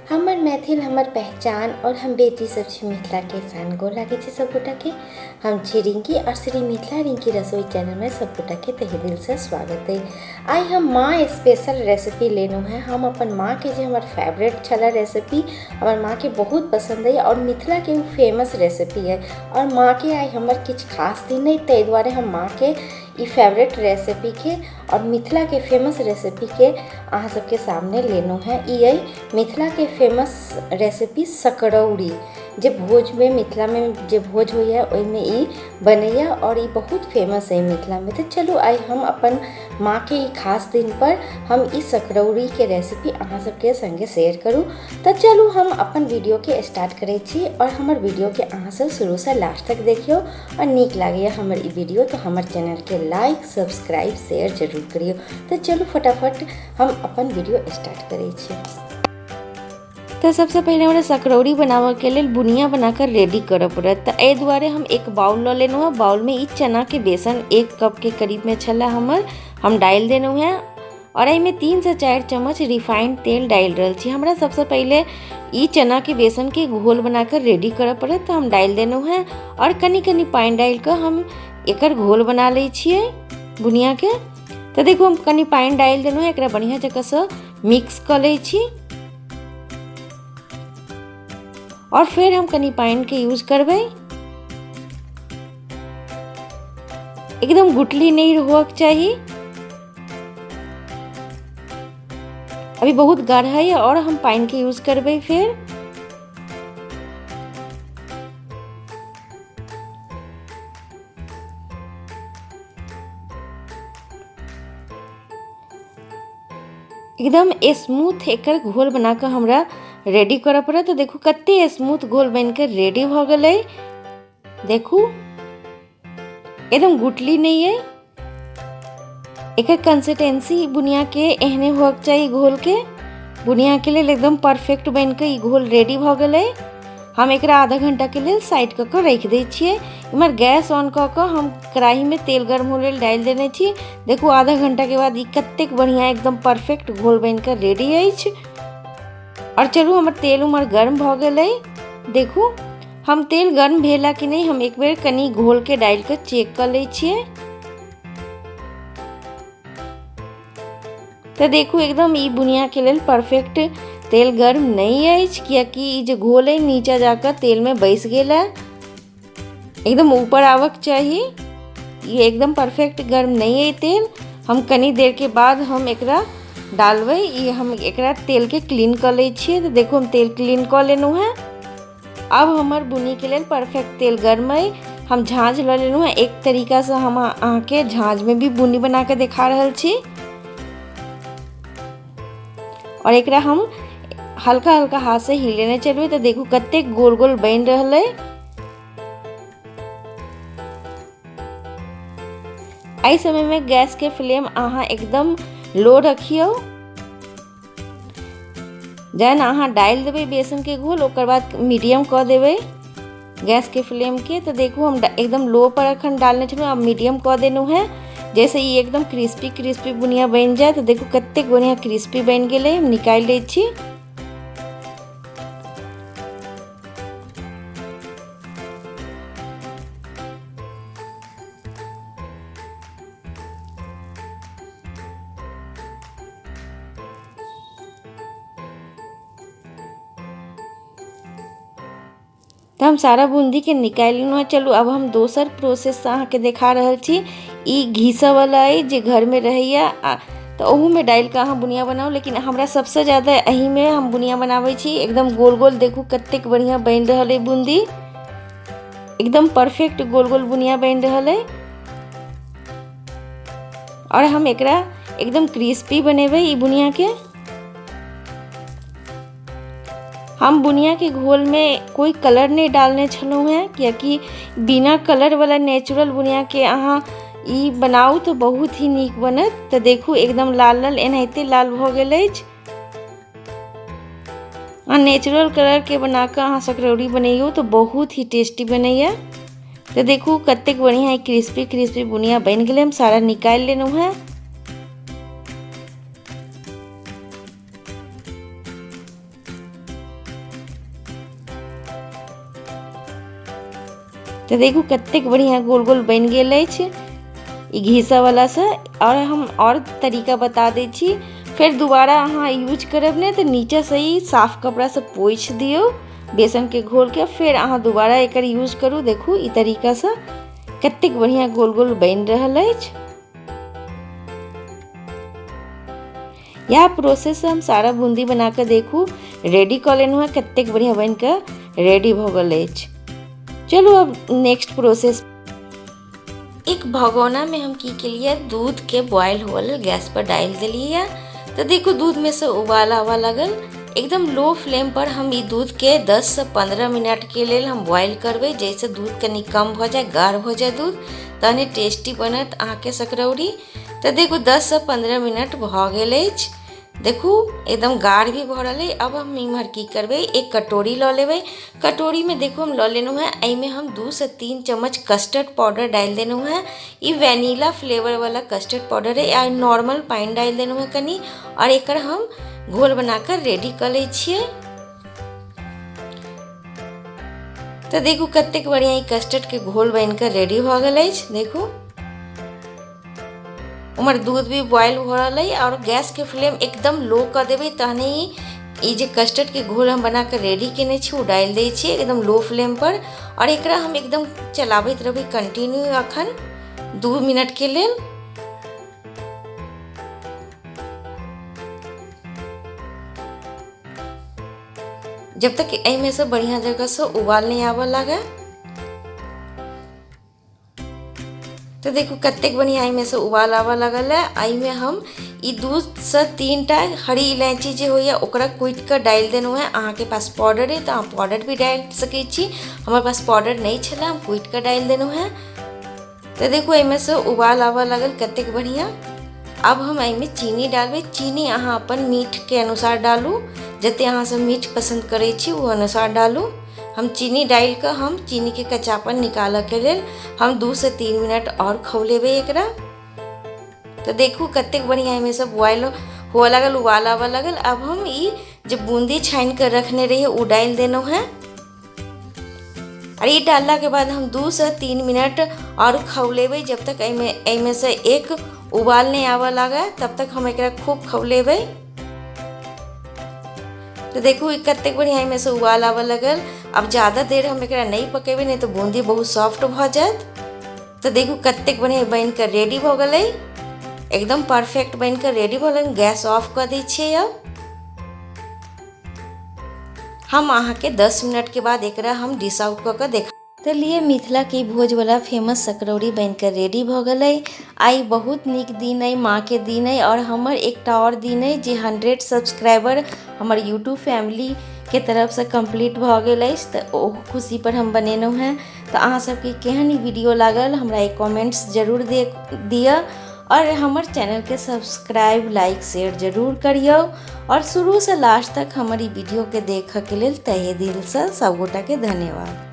हमर मैथिल हमर पहचान और हम बेटी सब छी मिथिला के शान। गोर लागै छी सब गोटा के। हम छी रिंकी और श्री मिथिला रिंकी रसोई चैनल में सब गोटा के तहे दिल से स्वागत है। आइ हम माँ स्पेशल रेसिपी लेलहुँ हैं। हम अपन माँ के जे हमर फेवरेट छला रेसिपी, हमर माँ के बहुत पसंद है और मिथिला के फेमस रेसिपी है और माँ के आइ हमर किछु खास दिन है, ताहि दुआरे हम माँ के ई फेवरेट रेसिपी के और मिथिला के फेमस रेसिपी के अहाँ सबके सामने लेलहुँ हेँ। ई अइ मिथिलाके फेमस रेसिपी सकरौरी, जे भोजमे मिथिलामे जे भोज होइए ओहिमे ई बनैए आओर ई बहुत फेमस अइ मिथिलामे। तऽ चलू आइ हम अपन माँके ई खास दिनपर हम ई सकरौरीके रेसिपी अहाँ सबके सङ्गे शेयर करू। तऽ चलू हम अपन वीडियोके स्टार्ट करै छी आओर हमर वीडियोके अहाँ सब शुरूसँ लास्ट तक देखियौ आओर नीक लागैए हमर ई वीडियो तऽ हमर चैनलके लाइक सब्सक्राइब शेयर जरूर करियौ। तऽ चलू फटाफट हम अपन वीडियो स्टार्ट करै छी। तऽ सबसँ पहिले हमरा सकरौरी बनाबऽके लेल बुनिया बनाकऽ रेडी करऽ पड़त। तऽ एहि दुआरे हम एक बाउल लऽ लेलहुँ हँ। बाउलमे ई चनाके बेसन 1 कपके करीबमे छलै हमर, हम डालि देलहुँ हँ और एहिमे 3 से 4 चम्मच रिफाइंड तेल डालि रहल छी। हमरा सबसँ पहिले ई चनाके बेसनके घोल बनाकऽ रेडी करऽ पड़त, तऽ हम डालि देलहुँ हँ और कनि कनि पानि डालिकऽ हम एकर घोल बना लै छियै बुनियाके। तऽ देखू हम कनि पानि डालि देलहुँ हँ, एकरा बढ़िआँ जकाँसँ मिक्स कऽ लै छी और फेर हम कनि पानिके यूज करबै। एकदम गुठली नहि होअके चाही, अभी बहुत गाढ़ा है और हम पानिके यूज करबै फेर। एकदम स्मूथ एकर घोल बनाकऽ हमरा रेडी करऽ पड़त। तऽ देखू कते स्मूथ घोल बनिकऽ रेडी भऽ गेलै। देखू एकदम गुठली नहि अइ। एकर कंसिस्टेंसी बुनियाके एहने होअके चाही। घोलके बुनियाके लेल एकदम परफेक्ट बनिकऽ ई घोल रेडी भऽ गेलै। हम एकरा आधा घंटाके लेल साइड कऽ कऽ राखि दै छियै। इम्हर गैस ऑन कऽ कऽ हम कढ़ाईमे तेल गर्म होय लेल डालि देने छी। देखू आधा घंटाके बाद ई कतेक बढ़िआँ एकदम परफेक्ट घोल बनिकऽ रेडी अछि। आओर चलू हमर तेल उम्हर गर्म भऽ गेलै। देखू हम तेल गर्म भेला कि नहि हम एक बेर कनि घोलके डालि कऽ चेक कऽ लै छियै। तऽ देखू एकदम ई बुनियाके लेल परफेक्ट तेल गर्म नहि अछि, कियाकि ई जे घोल अइ नीचा जाकऽ तेलमे बैस गेल है। एकदम ऊपर आबक चाही, ई एकदम परफेक्ट गर्म नहि अइ तेल। हम कनि देरके बाद हम एकरा डालबै। ई हम एकरा तेलके क्लीन कऽ लै छियै। तऽ देखू हम तेल क्लीन कऽ लेलहुँ हेँ। अब हमर बुनीके लेल परफेक्ट तेल गर्म अइ। हम झाँझ लऽ लेलहुँ हेँ। एक तरीकासँ हम अहाँके झाँझमे भी बुनी बनाकऽ देखा रहल छी। और एकरा हम हल्का हल्का हाथसँ हिलेने चलबै। तऽ देखू कतेक गोल गोल बनि रहल अइ। एहि समयमे गैसके फ्लेम अहाँ एकदम लो रखियौ। जहन अहाँ डालि देबै बेसनके घोल ओकर बाद मीडियम कऽ देबै गैसके फ्लेमके। तऽ देखू हम एकदम लो पर अखन डालने छलहुँ, आब मीडियम कऽ देलहुँ हेँ, जाहिसँ ई एकदम क्रिस्पी क्रिस्पी बुनिया बनि जाय। तऽ देखू कतेक बढ़िआँ क्रिस्पी बनि गेलै। हम निकालि लै छी। तऽ हम सारा बून्दीके निकालि लेलहुँ हँ। चलू आब हम दोसर प्रोसेससँ अहाँके देखा रहल छी। ई घीसऽवला अइ जे घरमे रहैए, तऽ ओहूमे डालिकऽ अहाँ बुनिया बनाउ, लेकिन हमरा सबसँ ज्यादा एहिमे हम बुनिया बनाबै छी। एकदम गोल गोल देखू कतेक बढ़िआँ बनि रहल अइ बून्दी, एकदम परफेक्ट गोल गोल बुनिया बनि रहल अइ। आओर हम एकरा एकदम क्रिस्पी बनेबै ई बुनियाके। हम बुनियाके घोलमे कोइ कलर नहि डालने छलहुँ हेँ, कियाकि बिना कलरवला नेचुरल बुनियाके अहाँ ई बनाउ तऽ बहुत ही नीक बनत। तऽ देखू एकदम लाल लाल एनाहिते लाल भऽ गेल अछि। अहाँ नेचुरल कलरके बनाकऽ अहाँ सकरौरी बनैयौ तऽ बहुत ही टेस्टी बनैए। तऽ देखू कतेक बढ़िआँ क्रिस्पी क्रिस्पी बुनिया बनि गेलै। हम सारा निकालि लेलहुँ हेँ। तऽ देखू कतेक बढ़िआँ गोल गोल बनि गेल अछि ई घिसऽवलासँ। आओर हम आओर तरीका बता दै छी, फेर दोबारा अहाँ यूज करब ने तऽ नीचाँसँ ई साफ कपड़ासँ पोछि दियौ बेसनके घोलके, फेर अहाँ दोबारा एकर यूज करू। देखू ई तरीकासँ कतेक बढ़िआँ गोल गोल बनि रहल अछि। इएह प्रोसेससँ हम सारा बूंदी बना कऽ देखू रेडी कऽ लेलहुँ हँ, कतेक बढ़िआँ बनि कऽ रेडी भऽ गेल अछि। चलू अब नेक्स्ट प्रोसेस। एक भगोनामे हम की केलियै, दूधके बॉयल हुअ लेल गैस पर डालि देलियै। तऽ देखू दूधमे से उबाल आबऽ लागल। एकदम लो फ्लेम पर हम ई दूधके 10 से 15 मिनटके लेल हम बॉयल करबै, जाहिसँ दूध कनि कम भऽ जाय, गाढ़ भऽ जाय दूध, तहने टेस्टी बनत अहाँके सकरौरी। तऽ देखू 10 से 15 मिनट भऽ गेल अछि, देखू एकदम गाढ़ भी भऽ रहल अइ। अब हम इम्हर की करबै, एक कटोरी लऽ लेबै। कटोरीमे देखू हम लऽ लेलहुँ हेँ, एहिमे हम 2 से 3 चम्मच कस्टर्ड पाउडर डालि देलहुँ हेँ। ई वैनिला फ्लेवरवला कस्टर्ड पाउडर अइ। आ नॉर्मल पानि डालि देलहुँ हेँ कनि, आओर एकर हम घोल बनाकऽ रेडी कऽ लै छियै। तऽ देखू कतेक बढ़िआँ ई कस्टर्डके घोल बनिकऽ रेडी भऽ गेल अछि। देखू उम्हर दूध भी बॉयल भऽ रहल अइ, आओर गैसके फ्लेम एकदम लो कऽ देबै, तहने ई जे कस्टर्डके घोल हम बनाकऽ रेडी केने छी ओ डालि दै छियै एकदम लो फ्लेम पर, आओर एकरा हम एकदम चलाबैत रहबै कंटिन्यू अखन 2 मिनटके लेल। जब तक एहिमे से बढ़िआँ जगहसँ उबाल नहि आबऽ लागै। तऽ देखू कतेक बढ़िआँ एहिमे से उबाल आबऽ लागल है। एहिमे हम ई 2 से 3 टा हरी इलायची जे होइए ओकरा कुटि कऽ डालि देलहुँ हेँ। अहाँके पास पाउडर अइ तऽ अहाँ पाउडर भी डालि सकै छी, हमर पास पाउडर नहि छलै, हम कुटि कऽ डालि देलहुँ हेँ। तऽ देखू एहिमे से उबाल आबऽ लागल कतेक बढ़िआँ। आब हम एहिमे चीनी डालबै। चीनी अहाँ अपन मीठके अनुसार डालू, जतेक अहाँ सब मीठ पसन्द करै छी ओ अनुसार डालू। हम चीनी डालि कऽ हम चीनीके कच्चापन निकालऽके लेल हम 2 से 3 मिनट आओर खौलेबै एकरा। तऽ देखू कतेक बढ़िआँ एहिमे सब बॉयल हुअ लागल, उबाल आबऽ लागल। आब हम ई जे बूंदी छानि कऽ रखने रहियै ओ डालि देलहुँ हेँ, आओर ई डाललाके बाद हम 2 से 3 मिनट आओर खौलेबै, जब तक एहिमे से एक उबाल नहि आबऽ लागै तब तक हम एकरा खूब खौलेबै। तऽ देखू ई कतेक बढ़िआँ एहिमे से उबाल आबऽ लगल। आब ज्यादा देर हम एकरा नहि पकेबै, नहि तऽ बूंदी बहुत सॉफ्ट भऽ जायत। तऽ देखू कतेक बढ़िआँ बनि कऽ रेडी भऽ गेलै, एकदम परफेक्ट बनि कऽ रेडी भऽ गेलै। गैस ऑफ कऽ दै छियै। अब हम अहाँके 10 मिनटके बाद एकरा हम डिश आउट कऽ कऽ देखा। तऽ लिए मिथिलाके भोजवला फेमस सकरौरी बनिकऽ रेडी भऽ गेलै। आइ बहुत नीक दिन अइ, माँके दिन अइ, आओर हमर एकटा आओर दिन अइ जे 100 सब्सक्राइबर हमर यूट्यूब फैमिलीके तरफसँ कम्प्लीट भऽ गेल अछि, तऽ ओहो खुशीपर हम बनेलहुँ हेँ। तऽ अहाँ सबके केहन ई वीडियो लागल हमरा एक कमेंट्स जरूर दिअ, आओर हमर चैनलके सब्सक्राइब लाइक शेयर जरूर करियौ, आओर शुरूसँ लास्ट तक हमर ई वीडियोके देखऽके लेल तहे दिलसँ सबगोटाके धन्यवाद।